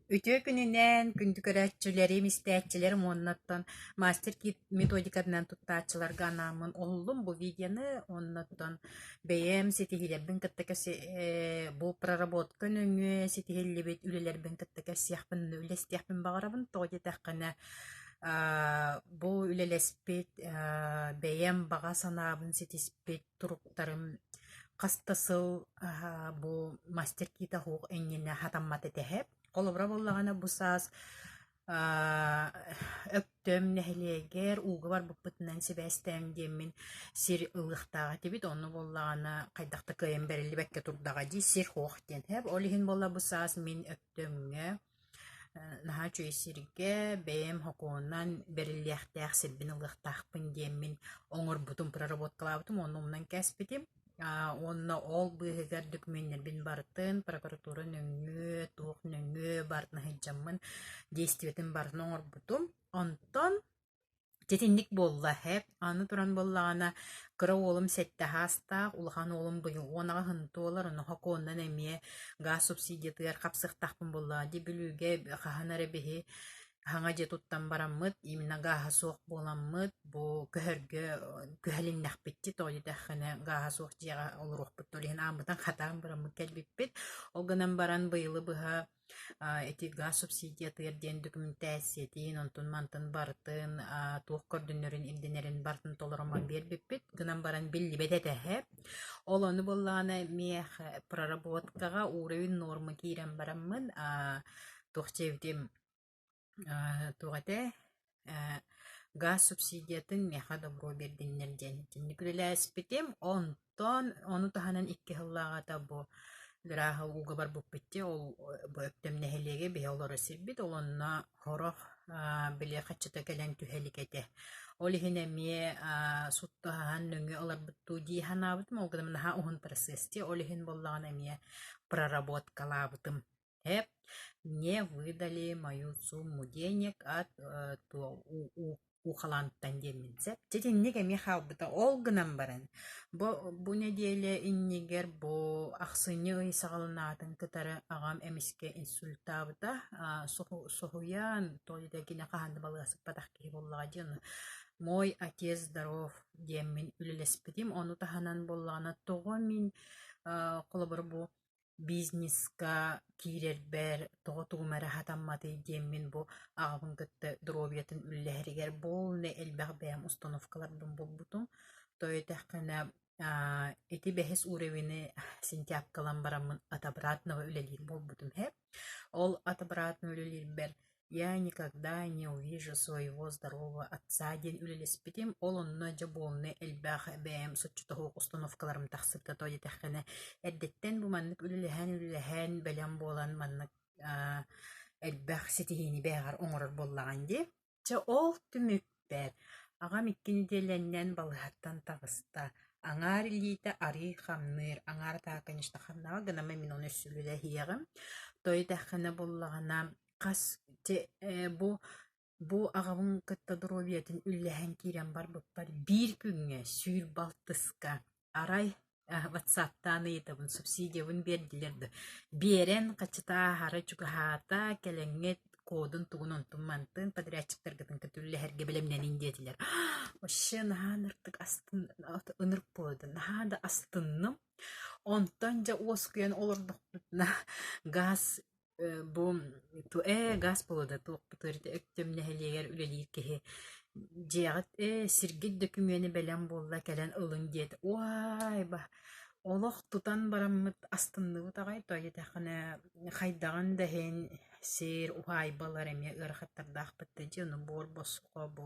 Үтүө күнүнэн, күндү көрөөччүлэрим, истээччилэрим уонна оттон мастер-кит методикатынан туттааччыларга анааммын уһуллум бу видеоны уонна оттон бэйэм ситиһиилэрбин кытта кэс- бу проработка нөҥүө ситиһиллибит үлэлэрбин кытта кэпсиэхпин, үллэстиэхпин баҕарабын. Тоҕо диэтэххинэ, бу үлэлэспит бэйэм баҕа санаабын ситиспит туруктарым хас да сыл бу мастер-кита суох иннинэ хатаммат этэ. Холобура буоллаҕына бу саас Өктөм нэһилиэгэр ууга барбыппытынан сибээстээн диэммин сир ылыахтаах этибит. Онно буоллаҕына хайдах да кыайан бэриллибэккэ турдаҕа дии сир суох диэн. Ол иһин буолла бу саас мин Өктөмҥө Наһаа үчүгэй сиргэ бэйэм сокуонунан бэриллиэхтээх сирбин ылыахтаахпын диэммин оҥорбутум, проработкалаабытым уонна умнан кээспитим. Уонна ол быыһыгар дөкүмүөннэрбин барытын прокуратура нөҥүө, туох нөҥүө барытын сылдьаммын действиетин барытын оҥорбутум. Онтон Итинник буолла эһэ. Аны туран буоллаҕына, кыра уолум сэттэ аһаастаах, улахан уолум быйыл 10 аҕыһын туолар, ону сокуонунан эмиэ гаас субсидиятыгар хапсыахтаахпын буоллаҕа дии. Бүлүүгэ хаһан эрэ биһи саҥа дьиэ туттан бараммыт, именно гааһа суох буоламмыт, бу көһөргө күһэлиннэхпит дии, тоҕо диэтэххинэ гааһа суох дьиэҕэ олоруохпут, ол иһин ааммытын хатаан бараммыт кэлбиппит. Ол гынан баран быйылы быһа Ити гаас субсидиятыгар диэн дөкүмүнтээссийэтин, онтун-мантын барытын, туох көрдөнөрүн, ирдэнэрин барытын толороммун биэрбиппит. Гынан баран биллибэт этэ эһэ. Ол ону буоллаҕына миэхэ проработкаҕа уровень нормы киирэн бараммын, туох диэбитим, туох этэ, гаас субсидиятын миэхэ добро биэрдиннэр диэн итинник үлэлээспитим. Онтон ону таһынан икки сыллааҕыта бу Граһа ууга барбыппыт дии, ол бу Өктөм нэһилиэгэ биһи олоро сирбит, ол онно сорох били хаччыта кэлэн түһэ илик этэ. Ол иһин эмиэ суттаһан нөҥүө ыларбыт дуу дии санаабытым, ол гынан наһаа уһун процесс дии, ол иһин буоллаҕына эмиэ проработкалаабытым. Эп, мне выдали мою сумму денег от Уухалаантан диэммин сөп. Дьэ итинник эмиэ хаалбыта. Ол гынан баран, бу, бу нэдиэлэ иннигэр бу ахсынньы ый саҕаланаатын кытары аҕам эмискэ инсультаабыта. Соһуйан, тоҕо диэтэ кини хаһан да балыыһа сыппатах киһи буоллаҕа дии, ону «Мой отец здоров» диэммин үлэлэспитим. Ону таһынан буоллаҕына, тоҕо мин холобура бу бизнеска киирэрбэр тоҕо тугум эрэ сатамматый диэммин бу аҕабын кытта доруобуйатын үллэһэригэр буолна элбэх бэйэм установкаларбын булбутум. То этэххинэ ити бэһис уровены сентябкалан бараммын от обратного үлэлиир буолбутум һэ. Ол от обратного үлэлиирбэр Я никогда не увижу своего здорового отца диэн үлэлэспитим. Ол онно дьэ буолна элбэх бэйэм соччотоһуох установкаларым тахсыбыта тоҕо диэтэххинэ, эрдэттэн бу маннык үлэлэһэн-үлэлэһэн бэлэм буолан маннык элбэх ситиһиини бэйэҕэр оҥорор буоллаҕыҥ дии. Чэ ол түмүкпэр аҕам икки нэдиэлэннэн балыыһаттан таҕыста. Аҥаар илиитэ арыый хамныыр, аҥаар атаҕа конечно хамнаабат гынан мин ону өссө үлэлэһиэҕим. Тоҕо диэтэххинэ буоллаҕына Хас чэ ээ бу бу аҕабын кытта доруобуйатын үллэһэн киирэн барбыппар биир күҥҥэ 106-ска арай ватсаптаан ыйытабын субсидиябын биэрдилэр да биэрэн хачытааһара чугаһаата кэлэҥҥит кодун тугун онтун мантын подрядчиктаргытын кытта үллэһэргэ бэлэмнэнин диэтилэр. Вообще наһаа ынырыктык астын ынырык буолла наһаа да астынным. Онтон дьэ уоскуйан олордохпутуна газ Бу ээ гаас буолуо да туохпутугар ити Өктөм нэһилиэгэр үлэлиир киһи дьиэҕит ээ сиргит дөкүмүөнэ бэлэм буолла кэлэн ылыҥ диэтэ. Уай ба олох тутан бараммыт астынныбыт аҕай тоҕо диэтэххинэ хайдаҕын да иһин сир уһаайбалар эмиэ ыарахаттардаахпыт да дьэ ону буор босхо бу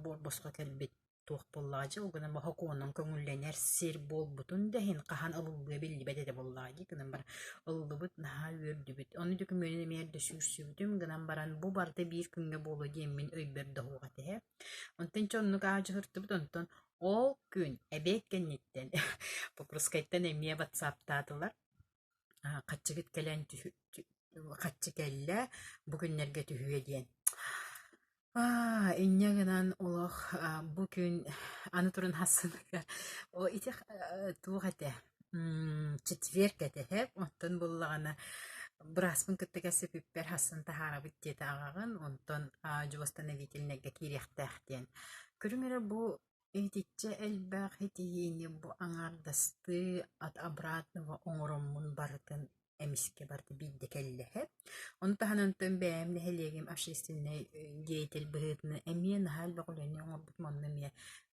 буор босхо кэлбит туох буоллаҕа дьэ ол гынан сокуонунан көҥүллэнэр сир буолбутун да иһин хаһан ылыллыа биллибэт этэ буоллаҕа дии гынан баран ыллыбыт наһаа үөрдүбүт ону дөкүмүөнүн эмиэ эрдэ сүүрсүбүтүм гынан баран бу барыта биир күҥҥэ буолуо диэммин өйбөр да суох этэ ээ онтон чэ оннук аадьыһыртыбыт онтон ол күн эбиэт кэнниттэн Покровскайтан эмиэ ватсаптаатылар хаччыгыт кэлэн хаччы кэллэ бу күннэргэ түһүө диэн Аа, инньэ гынан олох бу күн аны туран хассыныгар о ити туох этэ четверг этэ һэ оттон буллаҕына Бырааспын кытта кэпсэппиппэр сарсын таһаарабыт диэтэ аҕаҕын, онтон восстановительнайга киириэхтээх диэн. Көрүҥ эрэ бу итиччэ элбэх итиһиини бу аҥаардастыы от обратного оҥороммун барытын эмискэ барыта биирдэ кэллэһэ. Ону таһынан оттон бэйэм нэһилиэгим общественнай деятель быһыытынан эмиэ наһаа элбэх үлэни оҥорбутум, онно эмиэ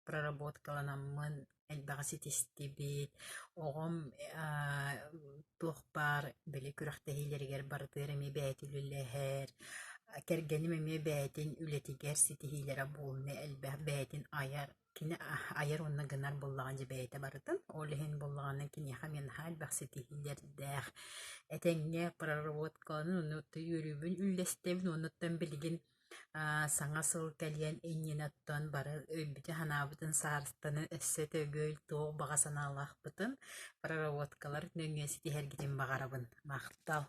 проработкаланаммын элбэҕи ситистибит. Оҕом туох баар били күрэхтэһиилэригэр барытыгар эмиэ бэйэтэ үлэлэһэр, кэргэним эмиэ бэйэтин үлэтигэр ситиһиилэрэ буолуна элбэх, бэйэтин айар кини айар уонна гынар буоллаҕына дьэ бэйэтэ барытын. Ол иһин буоллаҕына киниэхэ эмиэ наһаа элбэх ситиһиилэрдээх. Этэҥҥэ проработкаланан онно үөрүүбүн үллэстэбин уонна оттон билигин саҥа сыл кэлиэн иннинэ оттон бары өйбүтүн-санаабытын саарыстанан өссө төгүл туох баҕа санаалаахпытын проработкалар нөҥүө ситиһэргитин баҕарабын. Махтал!